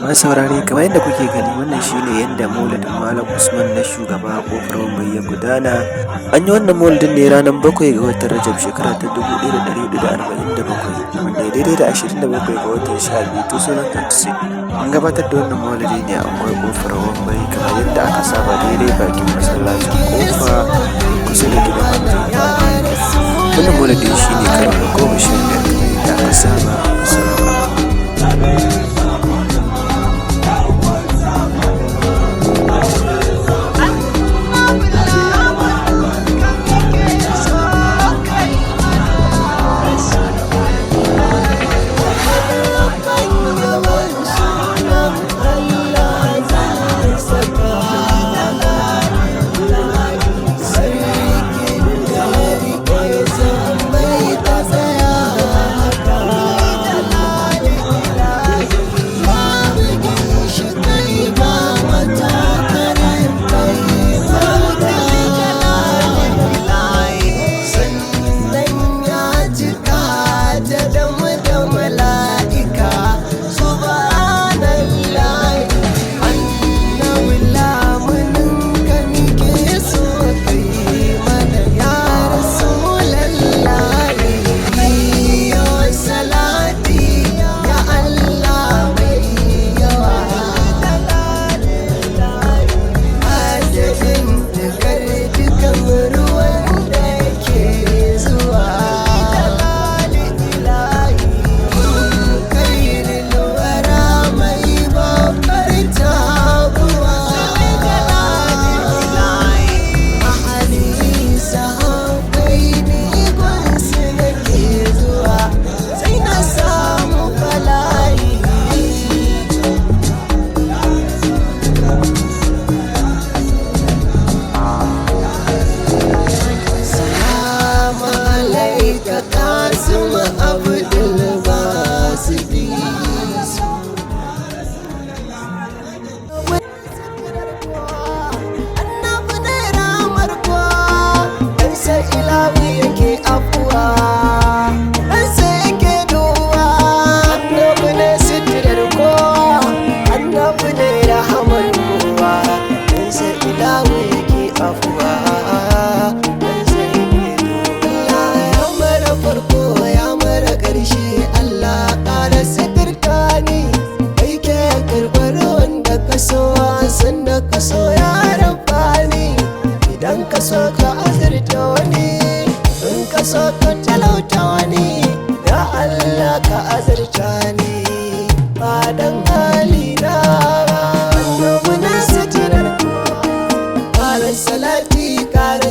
Masu saurare, kamar yadda kuke gani, wannan shine yadda maulidin Malam Usman na shugaba Kofar Wambai ya gudana. An yi wannan maulidin ne ranar 7 ga watan Rajab, shekara ta 1447, wanda ya daidai da 27 ga watan 12 2026. An gabatar da wannan maulidi ne a unguwar Kofar Wambai kamar yadda aka saba, daidai bakin masallacin Kofa, kusa da gidan Hamza. Wannan maulidi shine karo na 15 kamar yadda aka saba. Assalamu alaikum.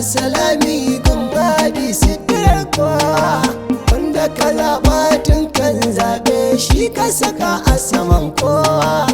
Salami gumbadi sitirar kowa, wanda ka zaɓa tun kan zaɓe shi, ka saka a saman kowa.